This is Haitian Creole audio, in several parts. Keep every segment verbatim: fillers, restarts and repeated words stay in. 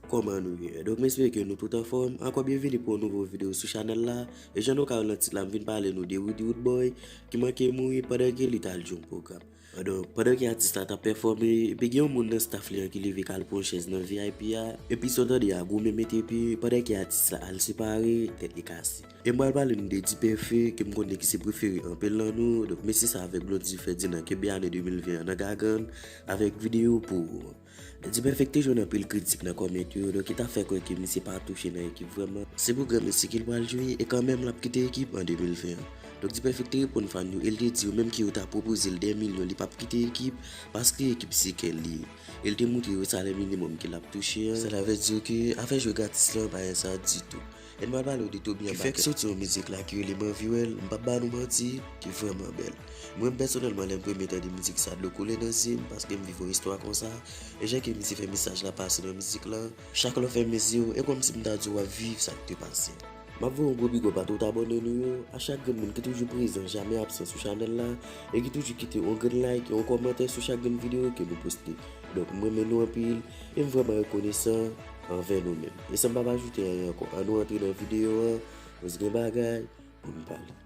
Kòman nou ye? Donk, m espere ke nou tout anfòm. Ankò byenveni pou yon nouvo videyo sou chanèl la. E jan nou ka wè nan tit la, m vin pale nou de Roody Roodboy ki manke mouri pandan ke li t al jwe yon pwogram. Donk, pandan ke atis la t ap pèfòme, epi gen yon moun nan staff li an ki leve k al pran yon chèz nan V I P a, epi sa w tande a goumen mete pye, pandan ke atis la al separe, tèt li kase. E m pral pale nou de D-Perfect, ke m konnen ki se prefere anpil nan nou. Donk, mesye sa avèk Blondy Ferdinand kenbe ane de mil ven an nan gagann avèk videyo pou ou. D-Perfect te jwenn anpil kritik nan kòmantè yo, donk ki ta fè kwè ke misye pa touche nan ekip vrèman. Se pou granmesi ke l pral jwe, e kanmenm l ap kite ekip an de mil ven an. Donk D-Perfect te reponn fan yo, e l te di yo menm ke yo ta pwopoze l dè milyon, li p ap kite ekip, paske ekip se kè l li ye. E l te montre yo salè minimòm ke l ap touche an. Sèla vle di yo ke afè jwe gratis lan pa yon sa ditou. E n pral pale w de Toby Anbakè. Ki fèk soti yon mizik la ki rele M anvi wè l, m p ap ba nou manti, ki vrèman bèl. Mwen menm pèsonèlman, lè m premye tande mizik sa, dlo koule nan zye m, paske m viv yon istwa konsa. E jan ke misye fè mesaj la pase nan mizik la, chak lè w fèmen zye w, e kòmsi m ta di w ap viv sa k te pase. M ap voye yon gwo big up a tout abòne nou yo, a chak grenn moun ki toujou prezan, jamè absan sou chanèl la, e ki toujou kite yon grenn like, yon kòmantè sou chak grenn videyo ke nou poste. Donk, m renmen nou anpil, e m vrèman rekonesan anvè nou menm. E san m pa ajoute anyen ankò, ann nou antre nan videyo an, paske gen bagay pou n pale.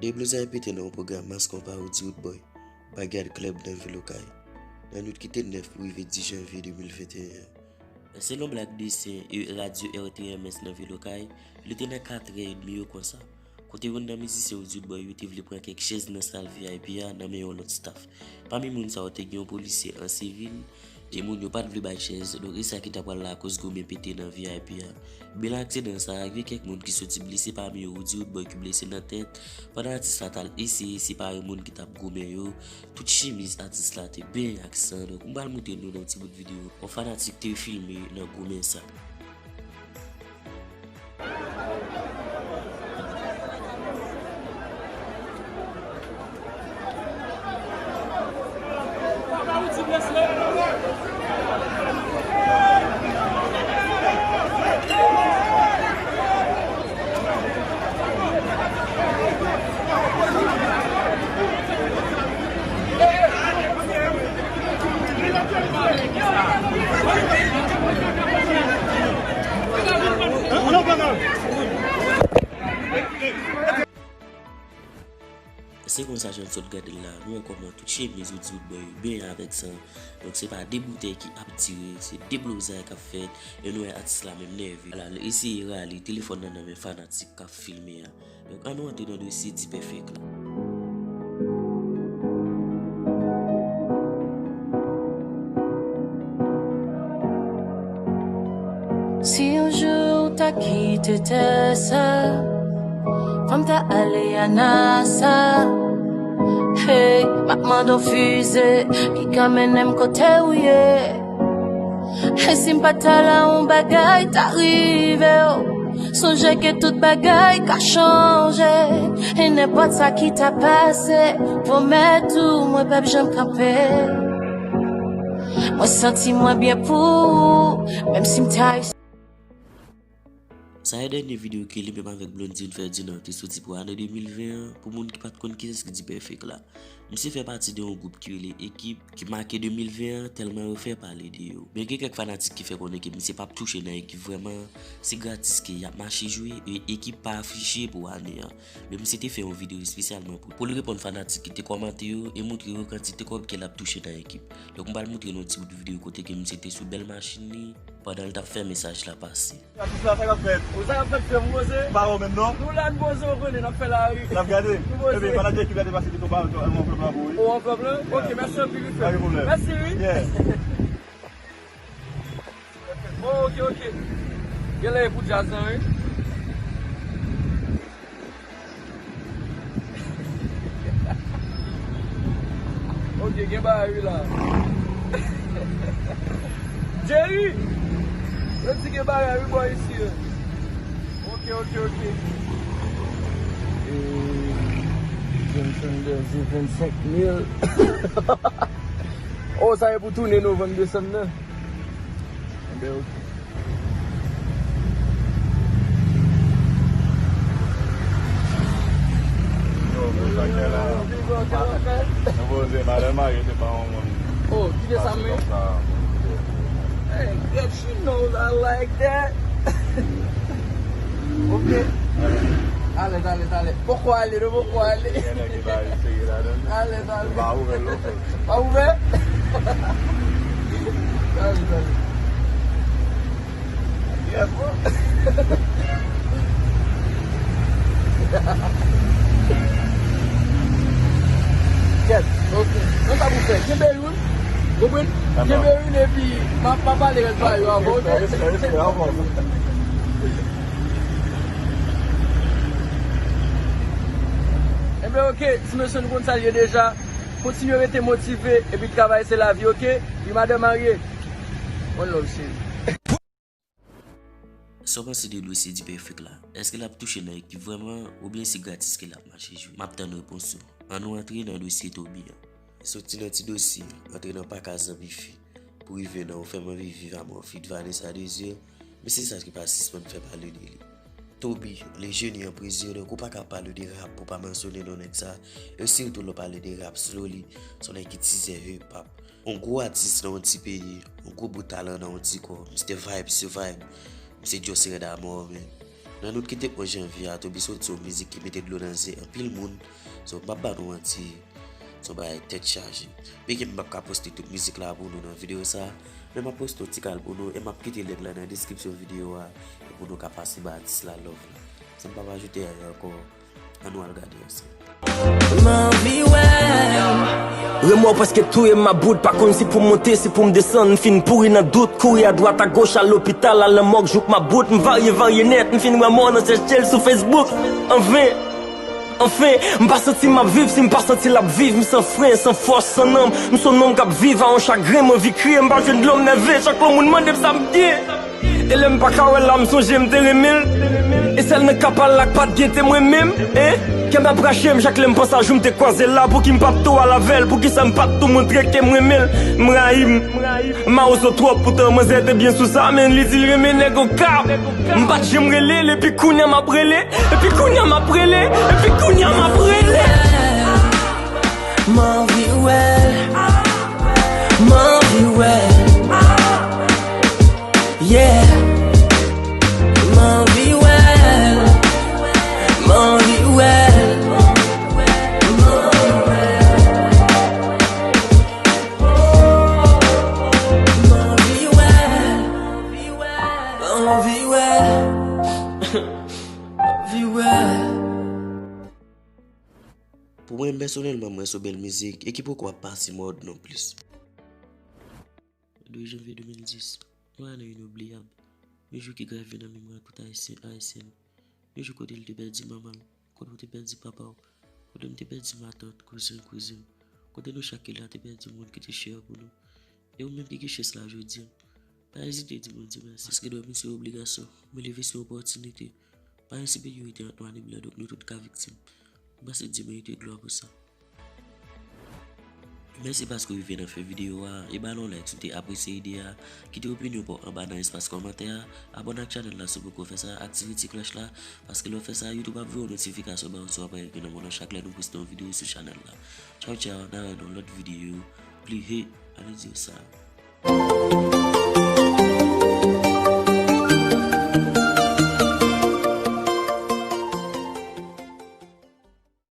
Deblozay pete nan yon pwogram Mass Konpa Roody Roodboy, Bagad Club nan vil Okay, nan nwit kite nèf pou rive dis janvye de mil venteyen an. Selon Black Dessin e radyo R T M S nan vil Okay, li te nan katrè edmi yo konsa, kote youn nan mizisyen Roody Roodboy yo te vle pran kèk chèz nan sal V I P a nan men yon lòt staff. Pami moun sa yo te gen yon polisye an sivil, e moun yo pa t vle bay chèz, donk e sa ki ta pral lakoz goumen pete nan V I P a. Byen aksidan sa a, gen kèk moun ki soti blese, pami yo Roody Roodboy ki blese nan tèt, pandan atis la t al eseye separe moun ki t ap goumen yo. Tout chemiz atis la te benyen ak san, donk m pral montre nou nan yon ti bout videyo yon fanatik te filme nan goumen sa. Se konsa jan n sot gade l la, nou wè kòman tout chemiz Roody Roodboy yo benyen avèk san. Donk se pa de boutèy ki ap tire, se deblozay k ap fèt, e nou wè atis la menm nève. Ala, l eseye rale telefòn nan nan men fanatik k ap filme a. Donk, ann nou antre nan dosye D-Perfect la. Si yon jou w ta kite tè sa, fò m ta ale a NASA. Hey, m ap mande w fize ki ka mennen m kote w ye. E si m pa ta la, yon bagay ta rive w. Sonje ke tout bagay ka chanje. E nenpòt sa ki ta pase, pwomèt ou, mwen p ap janm kanpe. Mwen santi mwen byen pou ou, menm si m ta Sa e dènye videyo ke li menm avèk Blondine Ferdinand te soti pou ane de mil ven an. Pou moun ki pa t konn kiyès ki D-Perfect la, misye fè pati de yon gwoup ki rele Ekip, ki make de mil ven an tèlman yo fè pale de yo. Men gen kèk fanatik ki fè konnen ke misye p ap touche nan Ekip vrèman, se gratis ke y ap mache jwe, e Ekip pa afiche pou ane an. Men misye te fè yon videyo espesyalman pou, pou l reponn fanatik ki te kòmante yo e montre yo kantite kòb ke l ap touche nan Ekip. Donk m pral montre nou yon ti bout videyo kote ke misye te sou bèl machin li pandan l t ap fè mesaj la pase. Atis la, sa k ap fèt? Ou sa k ap fèt, frè m, poze? M pa wè w menm, non. Nou la, n poze, w konnen, n ap fè lari. N ap gade. Nou poze. Epi, pandan ke Ekip la te pase, te tou ba, tou, yon anvlòp la pou ou, wi. Ou anvlòp la? Yeah. Ok, mèsi anpil, wi, frè. Pa gen pwoblèm. Mèsi, wi. Yeah. Oh, ok, ok. Genlè e pou djaz lan, wi. Ok, gen bagay wi la. Jerry! Yo di gen bagay wi bò isi yo. Ok, ok, ok. E, Johnson Berger, vennsenk mil. Oh, sa e pou tounen novanm, desanm nan. Enben, ok. Yo, men sa k gen la. Nou poze, madanm marye se pa yon moun. Oh, kite sa, men. Pase konsa. Hey, I like that. Ok. Alèz, alèz, alèz. Poko ale, nou poko ale. Gen nèg ki pa ret sere ladan. Alèz, alèz. Ba ouvè lòt. Ba ouvè. Alèz, alèz. Yeah, bro. Kèt, ok. Nan sa pou fè. Kenbe youn. Konprann? Kenbe youn epi m a, m a pale rès bagay yo avan, ok? Respè, respè, respè, avan. Enben, ok, ti mesye, nou konn sa l ye deja. Kontinye rete motive epi travay se lavi, ok? Wi, madanm marye. One love, cheri. Sa w panse de dosye D-Perfect la? Èske l ap touche nan ekip vrèman, oubyen se gratis ke l ap mache jwe? M ap tann repons ou. Ann nou antre nan dosye Toby an. Soti nan ti dosye, antre nan paka zanmi fi, pou rive nan ou fè m anvi viv amò feat Vanessa Désir, men se sa ki pa sispann fè pale de li. Toby, le jeni an prezyon, donk ou pa ka pale de rap pou pa mansone non nèg sa, e sitou lè w pale de rap Slowly, se yon nèg ki tizè hip hop. Yon gwo atis nan yon ti peyi, yon gwo bout talan nan yon ti kò. Misye vibe sou vibe. Misye just rèd amò, men. Nan nout ki te onz janvye a, Toby soti yon mizik ki mete dlo nan zye anpil moun. So, m p ap ba nou manti, se yon bagay tèt chaje. Byenke m p ap ka poste tout mizik la pou nou nan videyo sa, men m ap poste yon ti kal pou nou e m ap kite link la nan deskripsyon videyo a, e pou nou ka pase ba atis la love la. San m p ap ajoute anyen ankò, ann nou al gade ansanm. M anvi wè. Remò prèske touye m about, pa konn si pou m monte, si pou m desann, m fin pouri nan dout, kouri adwat agoch, al lopital, al nan mòg, jouk m about, m varye, varye nèt, m fin wè mò nan Sechèl sou Facebook. Anfen, anfen, m pa santi m ap viv, si m pa santi l ap viv, m san fren, san fòs, san nanm, m s on nonm k ap viv a yon chagren, m anvi kriye, m pa jwenn dlo, m nève, chak lè yon moun mande m sa m gen. E lè m pa ka wè l la, m sonje m te renmen l. E sèl nan ka pa l la k pa t gen te mwen menm, en. Kè m ap rache m chak lè m panse a jou m te kwaze l la. Pouki m pa t tou al avè l? Poukisa m pa t tou montre ke m renmen l? M rayi m. M mawozo twòp, poutan manzè te byen sou sa, men li di l renmen nèg okap. M pa t janm rele l, epi kounye a m ap rele. Epi kounye a m ap rele. Epi kounye a m ap rele. M anvi wè l. M anvi wè l. Yeah. M anvi wè l. M anvi wè l. M anvi wè l. M anvi wè l. M anvi wè l. M anvi wè l. Pou mwen, pèsonèlman, mwen se yon bèl mizik e ki poko ap pase mòd nonplis. Douz janvye de mil dis, yon ane inobliyab, yon jou ki grave nan memwa tout Ayisyen, Ayisyèn, yon jou kote l te pèdi manman l, kote w te pèdi papa w, kote m te pèdi matant, kouzen, kouzin, kote nou chak ki la te pèdi moun ki te chè pou nou. E ou menm ki gen chans la jodi a, pa ezite di Bondye mèsi. Paske dòmi se yon obligasyon, men leve se yon opòtinite. Pa ensekirite ant nwa ni blan, donk nou tout ka viktim. M panse Dye merite glwa pou sa. Mèsi paske w rive nan fen videyo a, e ba nou like si w te apresye ide a, kite opinyon pa w anba nan espas kòmantè a, abòne ak chanèl la si w poko fè sa, aktive ti klòch la, paske lè w fè sa, YouTube ap voye yon notifikasyon ba w sou apayèt nou nan moman chak lè nou poste yon videyo sou chanèl la. Tchaw tchaw, n a wè nan lòt videyo, pli he, ann di w sa.